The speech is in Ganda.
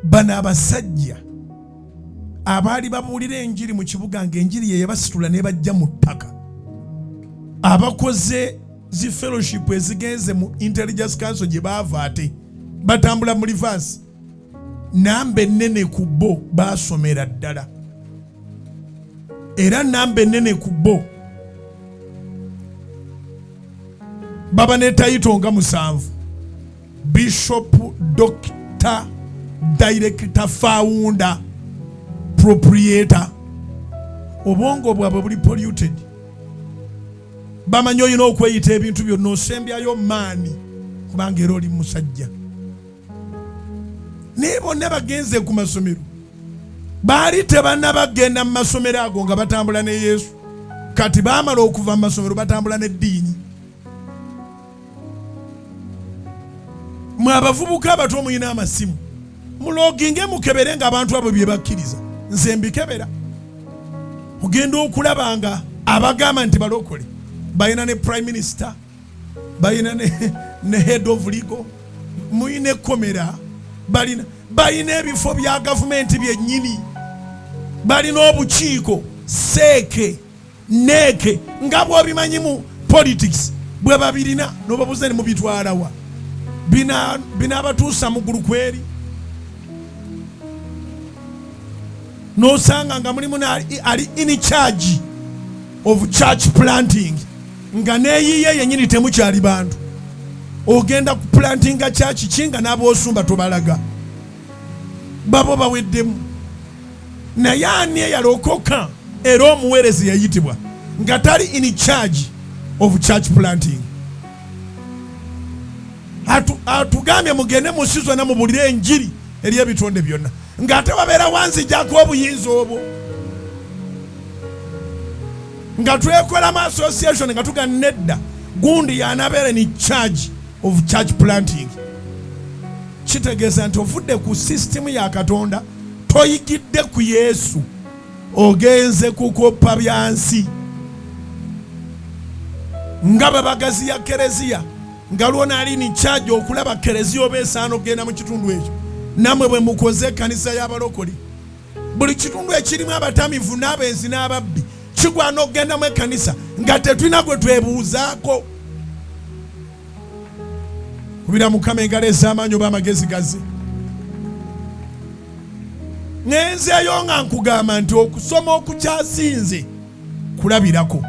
Bano abasajja abaali babuulira enjiri mu kibuga ng'enjiri ye yabasitula n'ebajja mu ttaka, abakoze zi fellowship ezigenze mu Intelligence Council gye baava, ate batambula mu reverse. Namba ennene ku bo baasomera ddala, era namba ennene ku bo baba ne title nga musanvu: bishop, doctor, director, founder, proprietor. Obwongo bwabwe buli polluted. Bamanyi olina okweyita ebintu byonna, osembyayo maani, kubanga era oli musajja. Naye bonna bagenze ku masomero, baali tebannabagenda mu masomero ago nga batambula ne Yesu. Kati baamala okuva mu masomero, batambula n'eddiini. Mwe abavubuka abato muyina amasimu, muloginge mukebere nga abantu abo bye bakkiriza. Nze mbikebera, ogenda okulaba nga abagamba nti balokole balina ne prime minister, balina ne head of legal, muyina ekkomera, balina ebifo bya gavumenti byennyini, balina obukiiko seeke neeke nga bw'obimanyi mu politics bwe babirina. Nobabuuza ne mubitwalawa, binaabatuusa mu ggulu kweri? N'osanga nga mulimu ali in charge of church planting, nga neeyiye yennyini temukyali bantu. Ogenda kuplantinga church ki nga n'aboosumba tobalaga, babo baweddemu? Naye ani eyalokoka era omuweerezi yayitibwa nga tali in charge of church planting? Atugambye mugende mu nsi zonna mubulire enjiri eri ebitonde byonna, ng'ate wabeera wanzijjako obuyinza obwo, nga twekolamu association, nga tuga nedda, gundi yanabeera in charge of church planting. Kitegeeza nti ovudde ku sisitimu ya Katonda, toyigidde ku Yesu, ogenze kukopa byansi. Nga babagazi ya kereziya, nga lwona ali in charge okulaba kereziya oba esaana okugenda mu kitundu ekyo. Nammwe bwe mukoze ekkanisa y'abalokole, buli kitundu ekirimu abatamivu n'abenzi n'ababbi kigwana okugendamu ekkanisa, nga tetulina gwe twebuuzaako. Kubira Mukama engalo ez'amaanyi oba amagezi gaze. Ŋŋenzeeyo nga nkugamba nti okusoma okukyasinze kulabirako.